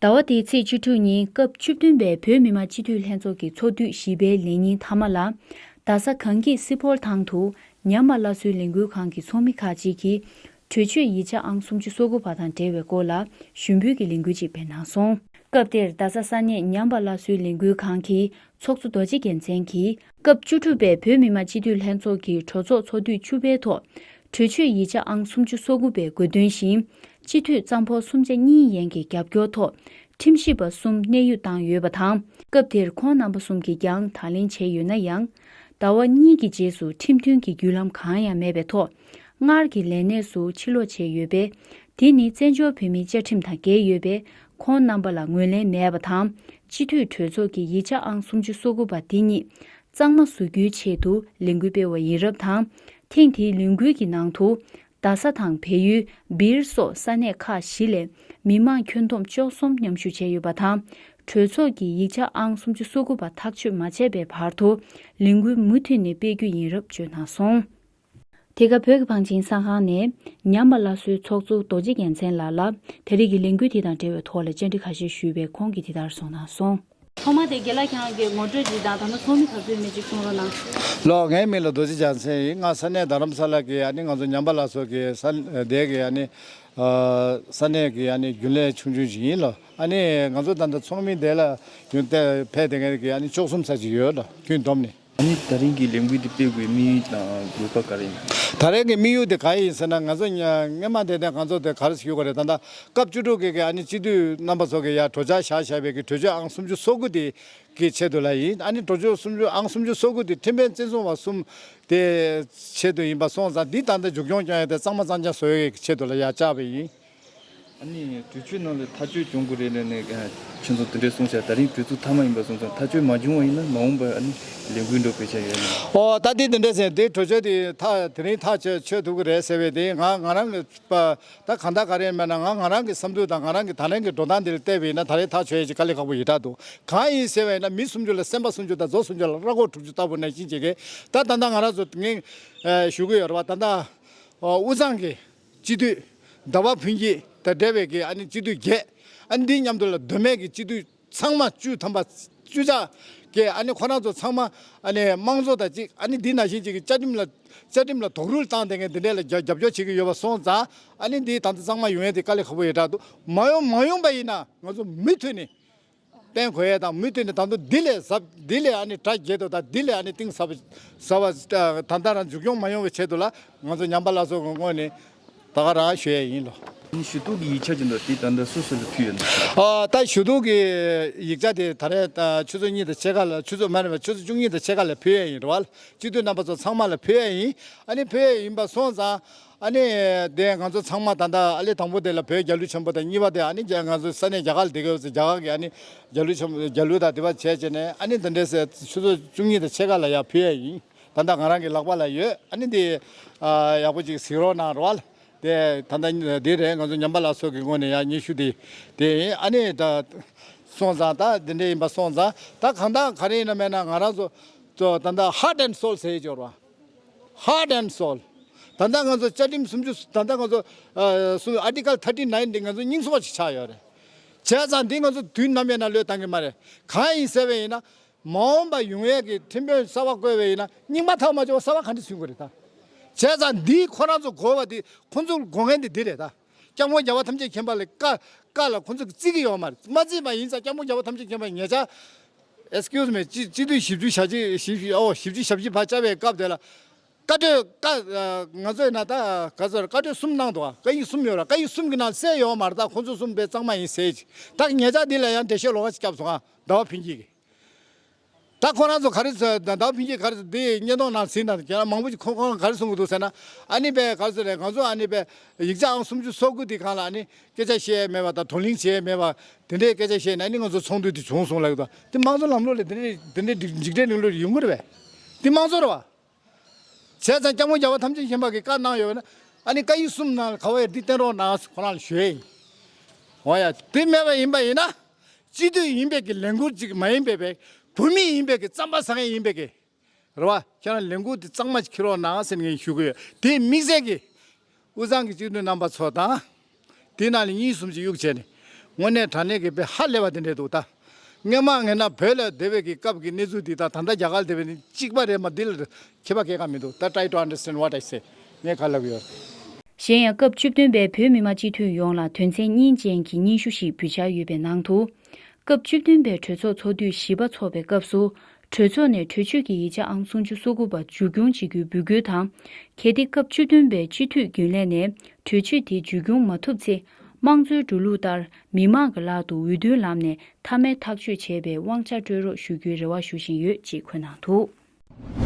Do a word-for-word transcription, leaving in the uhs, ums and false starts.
ཟླ་བ་འདིའི་ཚེས་བཅུ་དྲུག་ཉིན་སྐབས་བཅུ་བདུན་པའི་བོད་མི་མང་སྤྱི་འཐུས་ལྷན་ཚོགས་ཀྱི་ཚོགས་དུས་བཞི་པའི་ལས་ཉིན་མཐའ་མ་ལ། རྡ་ས་གངས་སྐྱིད་སི་ཕོལ་ཐང་དུ་ཉམས་པ་སླར་གསོའི་ལས་འགུལ་ཁང་གི་ཚོགས་མི་ཁག་ཅིག་གིས་གྲོས་ཆོད་ཡིག་ཆ་ཨང་སུམ་ཅུ་སོ་དགུ་པ་དང་འབྲེལ་བའི་སྐོར་ལ་ཞུ་འབུལ་གྱི་ལས་འགུལ་ཅིག་སྤེལ་གནང་སོང་། སྐབས་དེར་རྡ་ས་ས་གནས་ཉམས་པ་སླར་གསོའི་ལས་འགུལ་ཁང་གི་ཚོགས་གཙོ་རྡོ་རྗེ་རྒྱལ་མཚན་གྱིས། སྐབས་བཅུ་དྲུག་པའི་བོད་མི་མང་སྤྱི་འཐུས་ལྷན་ཚོགས་ཀྱི་གྲོས་ཚོགས་ཚོགས་དུས་བཅུ་པའི་ཐོག་གྲོས་ཆོད་ཡིག་ཆ་ཨང་སུམ་ཅུ་སོ་དགུ་པའི་དགོས་འདུན་བཞིན། སྤྱི་འཐུས་གཙང་ཕོ་སུམ་ཆ་གཉིས་ཡན་གྱི་རྒྱབ་སྐྱོར་ཐོག་ཁྲིམས་ཞིབ་པ་གསུམ་གནས་དབྱུང་བཏང་ཡོད་པ་དང་། སྐབས་དེར་ཁོང་རྣམ་པ་གསུམ་གྱིས་ཀྱང་དང་ལེན་བྱས་ཡོད་ན་ཡང་། ཟླ་བ་གཉིས་ཀྱི་རྗེས་སུ་ཁྲིམས་མཐུན་གྱི་བརྒྱུད་ལམ་གང་ཡང་མེད་པའི་ཐོག་སྔར་གྱི་ལས་གནས་སུ་ཕྱིར་ལོག་བྱས་ཡོད་པས། དེ་ནི་བཙན་བྱོལ་བོད་མིའི་བཅའ་ཁྲིམས་དང་འགལ་ཡོད་པས། ཁོང་རྣམ་པ་ལ་ངོས་ལེན་མེད་པ་དང་། སྤྱི་འཐུས་གྲོས་ཚོགས་ཀྱི་ཡིག་ཆ་ཨང་སུམ་ཅུ་སོ་དགུ་པ་འདི་ཉིད་གཙང་མ་བཟོ་རྒྱུའི་ཆེད་དུ་ལས་འགུལ་སྤེལ་བ་ཡིན་རབས་དང་། ཐེངས་དེའི་ལས་འགུལ་གྱི་ནང་དུ། རྡ་ས་དང་བལ་ཡུལ་སྦིར་སོགས་ས་གནས་ཁག་བཞི་ལས་མི་མང་ཁྱོན་བསྡོམས་བཅུ་གསུམ་མཉམ་ཞུགས་བྱས་ཡོད་པ་དང་། གྲོས་ཚོགས་ཀྱི་ཡིག་ཆ་ཨང་སུམ་ཅུ་སོ་དགུ་པ་ཐག་གཅོད་མ་བྱས་པའི་བར་དུ་ལས་འགུལ་མུ་མཐུད་ནས་སྤེལ་རྒྱུ་ཡིན་རབས་བརྗོད་གནང་སོང་། དེ་སྐབས་བོད་ཀྱི་བང་ཆེན་གསར་ཁང་ནས་ཉམས་པ་སླར་གསོའི་ཚོགས་གཙོ་རྡོ་རྗེ་རྒྱལ་མཚན་ལགས་ལ་དེ་རིང་གི་ལས་འགུལ་དེ་དང་འབྲེལ་བའི་ཐོག་ལ་བཅར་འདྲི་ཁ་ཤས་ཞུས་པས། ཁོང་གིས་དེ་ལྟར་གསུངས་གནང་སོང་། ཐོག་མ་དེ་རྒན་ལགས་ཁྱེད་རང་གིས་ངོ་སྤྲོད་ཅིག་དང་། ད་ལྟ་ཚོགས་མི་ག་ཚོད་ཡིན་མིན་ཅིག་གསུང་རོགས་གནང་། ལགས། ངའི་མིང་ལ་རྡོ་རྗེ་རྒྱལ་མཚན་ཡིན། ང་ས་གནས་རྡ་རམ་ས་ལ་གི་ཨ་ནི་ང་ཚོ་ཉམས་པ་སླར་གསོ་གི་ས་དེ་གི་ཨ་ནི་ས་གནས་ཀྱི་ཨ་ནི་རྒྱུན་ལས་ཆུང་ཆུང་ཞིག་ཡིན་ལགས། ཨ་ནི་ང་ཚོ་ད་ལྟ་ཚོགས་མི་དེ་ལ་ཡོང་སྟེ་ཕེབས་བསྡད་མཁན་གྱི་ཨ་ནི་བཅུ་གསུམ་ཙམ་ཅིག་ཡོད་ལགས། ཁྱོན་བསྡོམས་ནས། ཨ་ནི་ད་རིང་གི་ལས་འགུལ་འདི་སྤེལ་དགོས་དམིགས་ཡུལ་དང་དགོས་པ་ག་རེ་ཡིན། ད་རིང་གི་དམིགས་ཡུལ་དེ་ག་ཡིན་ཟེར་ན། ང་ཚོ་ཉ་སྔོན་མ་དེ་ནས་ང་ཚོ་དེ་ག་རེ་ཞུ་དགོས་རེད། ད་ལྟ་སྐབས་བཅུ་དྲུག་གི་གི་ཨ་ནི་སྤྱི་འཐུས་རྣམ་པ་ཚོ་གི་ཡ་གྲོས་འཆར་བཞག་བཞག་པའི་གི་གྲོས་ཆོད་ཨང་སུམ་ཅུ་སོ་དགུ་དེ་གི་ཆེད་དུ་ལ་ཡིན། ཨ་ནི་གྲོས་ཆོད་སུམ་ཅུ་ཨང་སུམ་ཅུ་སོ་དགུ་དེ་ཁྲིམས་དཔོན་བཙན་བཟུང་བ་གསུམ་དེ་ཆེད་དུ་ཡིན་པ་སོང་ཙང་། འདི་ད་ལྟ་མཇུག་སྐྱོང་སྐྱོང་ཡ་དེ་གཙང་མ་གཙང་རྐྱང་བཟོ་ཡའི་ཆེད་དུ་ལ་ཡ་བཅར་བ་ཡིན། ཨ་ནི་གྲོས་ཆོད་ནང་ལ་ཐག་གཅོད་བྱུང་དགོས་རེད་ལབ་ནས་ཁྱེད་ཚོ་དེ་འདྲས་གསུངས་ཤག་ད་རིང་གྲོས་ཚོགས་མཐའ་མ་ཡིན་པ་སོང་ཙང་། ཐག་གཅོད་མ་བྱུང་བ་ཡིན་ན་མ་འོངས་པ་ཨ་ནི་ལས་འགུལ་འགྲོ་དགོས་ཆགས་ཡོད་ན། ཨོ། ད་དེ་དེ་འདྲས་ཟེར། དེ་གྲོས་ཆོད་དེ་ཐག་དེ་རིང་ཐག་ཆོད་ཆོད་ཐུབ་ཀྱི་རེད་ཟེར་བས། དེ་ང་ང་རང་གི་པ་ད་གང་ལྟར་ག་རེ་མེད་ན། ང་ང་རང་གི་བསམ་ཚུལ་དང་ང་རང་གི་ད་ལན་གྱི་འགྲོ་སྟངས་དེ་ལ་བལྟས་པ་ཡིན་ན། ད་རེས་ཐག་ཆོད་ཡས་ཅིག་དཀའ་ལས་ཁག་པོ་ཡོད་དྲགས་འདུག་གང་ཡིན་ཟེར་བ་ཡིན་ན། མི་སུམ་ཅུ་ལ་སེམས་པ་སུམ་ཅུ་དང་མཛོ་སུམ་ཅུ་ལ་རྭ་ཁོག་དྲུག་ཅུ་ལྟ་བུ་ནང་བཞིན་བྱེད་མཁན། ད་ད་ལྟ་ང་རང་ཚོ་ངས་ཞུ་གི་ཡོད་རེད་བ། ད་ལྟ་དབུས་གཙང་གི་སྤྱི་འཐུས་ཟླ་བ་ཕུན་སྐྱིད་དང་འབྲེལ་བའི་གི་ཨ་ནི་སྤྱི་འཐུས་བརྒྱད། ཨ་ནི་འདིའི་མཉམ་དུ་ལ་མདོ་སྨད་ཀྱི་སྤྱི་འཐུས་ཚང་མ་བཅུ་ཐམ་པ་བཅུ་ཆ་གི་ཨ་ནི་ཁོ་རང་ཚོ་ཚང་མ་ཨ་ནི་དམངས་གཙོ་དང་གཅིག་ཨ་ནི་འདི་ནང་བཞིན་གཅིག་གི་བཅའ་ཁྲིམས་ལ་བཅའ་ཁྲིམས་ལ་དོགས་རུལ་བཏང་བསྡད་མཁན་འདི་འདྲས་ལ་རྒྱབ་རྒྱབ་སྐྱོར་བྱེད་ཀྱི་ཡོད་པ་སོང་ཙང་། ཨ་ནི་འདི་ད་ལྟ་གཙང་མ་ཡོང་ཡས་དེ་དཀའ་ལས་ཁག་པོ་ཡོད་དྲགས་འདུག་མ་ཡོང་མ་ཡོང་པ་ཡིན་ན་ང་ཚོ་མུ་མཐུད་ནས། བསྟན་དགོས་ཡས་དང་མུ་མཐུད་ནས་ད་དུང་འདི་ལས་ཟབ། འདི་ལས་ཨ་ནི་གྲ་རྒྱས་དོ་དང་། འདི་ལས་ཨ་ནི་གཏིང་ཟབ་ཟབ་པ་ད་ལྟ་རང་མཇུག་སྐྱོང་མ་ཡོང་བའི་ཆེད་དུ་ལ་ང་ཚོ་ཉམས་པ་སླར་གསོ་གི་ངོས་ནས་ད་ག་རང་ཞུ་ཡས་ཡིན་ལོ། ཨ་ནི་ཞུ་གཏུག་གི་ཡིག་ཆ་ཅིག་འདུག་དེ་ད་ལྟ་སུ་སུ་ལ་ཕུལ་ཡོད་འདུག་ཨ་ད་ཞུ་གཏུག་གི་ཡིག་ཆ་དེ་ད་རེས་ད་ཆུ་ཚོད་གཉིས་དང་ཕྱེད་ཀ་ལ། ཆུ་ཚོད་མ་རེད་པ། ཆུ་ཚོད་བཅུ་གཉིས་དང་ཕྱེད་ཀ་ལ་ཕུལ་ཡས་ཡིན་རེད་བ། སྤྱི་འཐུས་རྣམ་པ་ཚོ་ཚང་མ་ལ་ཕུལ་ཡས་ཡིན། ཨ་ནི་ཕུལ་ཡས་ཡིན་པ་སོང་ཙང་། ཨ་ནི་དེ་ང་ཚོ་ཚང་མ་ད་ལྟ་ཨ་ལེ་དང་པོ་དེ་ལ་བོད་རྒྱལ་གླུ་ཆེན་པོ་དང་། གཉིས་པ་དེ་ཨ་ནི་རྒྱ་ང་ཚོ་ས་གནས་རྒྱ་གར་ལ་བསྡད་ཀྱི་ཡོད་ཙང་རྒྱ་གར་གྱི་ཨ་ནི་རྒྱལ་གླུ་ཆེན་པོ། རྒྱལ་གླུ་དང་དེ་བ་བྱས་བྱས་ནས། ཨ་ནི་འདི་འདྲས་ཟེར་ཆུ་ཚོད་བཅུ་གཉིས་དང་ཕྱེད་ཀ་ལ་ཡར་ཕུལ་ཡས་ཡིན། ད་ལྟ་ང་རང་གི་ལག་པ་ལ་ཡོད། ཨ་ནི་འདི་ཨ་ཡག་པོ་ཅིག་གཟིགས་རོགས་གནང་རོགས། དེ་ད་ལྟ་འདི་རེད། ང་ཚོ་ཉམས་པ་སླར་གསོ་གི་ངོས་ནས་ཡར་སྙན་ཞུ་དེ་དེ་ཡིན། ཨ་ནི་ད་སོང་ཙང་། ད་འདི་འདྲས་ཡིན་པ་སོང་ཙང་། ད་གང་ལྟར་ག་རེ་ཡིན་ན་མེད་ན་ང་རང་ཚོ་ཚོ་ད་ལྟ་heart and soul ཟེར་གྱི་ཡོད་རེད་བ། Heart and soul། ད་ལྟ་ང་ཚོ་བཅའ་ཁྲིམས་སུམ་ཅུ། ད་ལྟ་ང་ཚོ་ཨ་སུམ། Article thirty nine འདི་ང་ཚོ་སྙིང་སྟོབས་ཤིག་ཆགས་ཡོད་རེད། བྱས་ཙང་འདི་ང་ཚོ་དུས་ནམ་ཡིན་ན་བློས་བཏང་གི་མ་རེད། གང་ཡིན་ཟེར་བ་ཡིན་ན། མ་འོངས་པ་ཡོང་ཡས་ཀྱི་ཁྲིམས་དཔོན་གསར་པ་བསྐོས་པ་ཡིན་ན། རྙིང་པ་ཐག་མ་ཆོད་པ་གསར་པ་ག་འདྲ་ཟིན་དགོས་རེད་ད། བྱས་ཙང་འདི་ཁོ་རང་ཚོ་དགོས་པ་འདི། ཁོ་ཚོ་དགོས་མཁན་འདི་འདི་རེད་ད། སྐྱབས་མགོན་རྒྱལ་བ་ཐམས་ཅད་མཁྱེན་པ་ལ་བཀའ་བཀའ་ལ་ཁོ་ཚོ་གིས་བརྩི་གི་ཡོད་མ་རེད། མ་བརྩིས་པ་ཡིན་ཙང་། སྐྱབས་མགོན་རྒྱལ་བ་ཐམས་ཅད་མཁྱེན་པ་ཉེ་ཆར། Excuse me། སྤྱི་སྤྱི་འཐུས་བཞི་བཅུ་ཞེ་གཅིག་བཞི་བཅུ། ཨོ། བཞི་བཅུ་ཞེ་གཅིག་ཕར་བཅར་བའི་སྐབས་དེ་ལ། བཀའ་གྲོས་བཀའ་ང་ཚོ་ཡིན་ན་ད་ག་ཚོད་རེད། བཀའ་གྲོས་གསུམ་གནང་འདུག་ཨ། བཀའ་ཡིག་གསུམ་ཡོད་ར། བཀའ་ཡིག་གསུམ་གྱི་ནང་གསལ་ཡོད་མ་རེད། ད་ཁོང་ཚོ་གསུམ་པས་གཙང་མ་ཡིན་ཟེར་ཅིག་ད་ཉེ་ཆར་འདི་ལ་ཡང་འགྲེལ་བཤད་ལོགས་ཀ་ཅིག་བརྒྱབ་སོང་ཨ། ཟླ་བ་ཕུན་སྐྱིད་ཀྱིས། ད་ཁོ་རང་ཚོ་ག་རེ་ཟེར། ཟླ་བ་ཕུན་སྐྱིད་ག་རེ་ཟེར། འདི་བརྙན་ཐུང་ནང་གཟིགས་ན་ཁྱེད་རང་མང་པོ་ཅིག་ཁོ་ཁོ་རང་ག་རེ་གསུང་གི་འདུག་ཟེར་ན། ཨ་ནི་པས་ག་རེ་ཟེར་རེད། ང་ཚོ་ཨ་ནི་པས་ཡིག་ཆ་ཨང་སུམ་ཅུ་སོ་དགུ་འདི་སྒང་ལ་ཨ་ནི་སྐད་ཆ་བཤད་མེད་པ་དང་། བགྲོ་གླེང་བྱས་མེད་པ། དེ་འདྲའི་སྐད་ཆ་བཤད་ནས་ཨ་ནི་ང་ཚོ་ཚོགས་འདུ་འདི་བྱུང་སོང་ལབ་ཀྱི་འདུག་དེ་དམངས་གཙོ་ལམ་ལུགས་ལ་དེ་འདྲའི་དེ་འདྲའི་འཇིགས་བྲལ་རིང་ལུགས་ཡོང་གི་རེད་པས། དེ་དམངས་གཙོ་རེད་བ། བྱས་ཙང་སྐྱབས་མགོན་རྒྱལ་བ་ཐམས་ཅད་མཁྱེན་པ་གིས་བཀའ་གནང་ཡོད་ན། ཨ་ནི་བཀའ་ཡིག་གསུམ་ནང་ག་བ་ཡོད་འདི་བསྟན་རོགས་གནང་ཁོ་རང་ལ་ཞུ་ཡས་ཡིན། འོ་ཡ། དེ་མེད་པ་ཡིན་པ་ཡིན་ན། སྤྱི་འཐུས་ཡིན་པའི་གི་ལས་འགུལ་ཅིག་མ་ཡིན་པའི་བའི། བོད་མི་ཡིན་པའི་གི་རྩམ་པ་ཟ་མཁན་ཡིན་པའི་གི་རེད་བ། ཁྱེད་རང་ལས་འགུལ་དེ་གཙང་མ་ཅིག་འཁྱེར་རོགས་གནང་ཟེར་ངས་ཞུ་གི་ཡོད། དེ་དམིགས་བསལ་གྱི་དབུས་གཙང་གི་སྤྱི་འཐུས་རྣམ་པ་ཚོ་དང་། དེ་ནང་ལ་གཉིས་གསུམ་ཅིག་གཡུག་བྱས་ནས། དངོས་གནས་དྲང་གནས་ཀྱི་དཔེ་ཧ་ལས་པ་དེ་འདྲས་འདུག་ད། སྔོན་མ་ངས་ན་བོད་ལ་བསྡད་པའི་གི་སྐབས་ཀྱི་གནས་ཚུལ་འདི་དང་ད་ལྟ་རྒྱ་གར་བསྡད་པའི་ནི་གཅིག་པ་རེད་མ། འདི་ལ་ཁྱད་པར་སྐྱེ་ག་མི་འདུག་ད། Try to understand what I say. ངས་ག་ལབ་ཡོད། གཞན་ཡང་སྐབས་བཅུ་བདུན་པའི་བོད་མི་མང་སྤྱི་འཐུས་ཡོངས་ལ་དོན་ཚན་གཉིས་ཅན་གྱི་སྙན་ཞུ་ཞིག་འབུལ་འཆར་ཡོད་པའི་ནང་དུ། སྐབས་བཅུ་བདུན་པའི་གྲོས་ཚོགས་ཚོགས་དུས་བཞི་པ་འཚོགས་པའི་སྐབས་སུ། གྲོས་ཚོགས་ནས་གྲོས་ཆོད་ཀྱི་ཡིག་ཆ་ཨང་སུམ་ཅུ་སོ་དགུ་པ་མཇུག་སྐྱོང་བྱེད་རྒྱུའི་འབོད་སྐུལ་དང་། གལ་ཏེ་སྐབས་བཅུ་བདུན་པའི་སྤྱི་འཐུས་རྒྱུན་ལས་ནས་གྲོས་ཆོད་དེ་མཇུག་སྐྱོང་མ་ཐུབ་ཚེ། དམངས་གཙོའི་འགྲོ་ལུགས་ལྟར་མི་མང་གི་ལག་ཏུ་འོས་བསྡུའི་ལམ་ནས་མཐའ་མའི་ཐག་གཅོད་བྱེད་པའི་དབང་ཆ་སྤྲོད་རོགས་ཞུ་རྒྱུའི་རེ་བ་ཞུ་བཞིན་ཡོད་ཅེས་འཁོད་གནང་འདུག།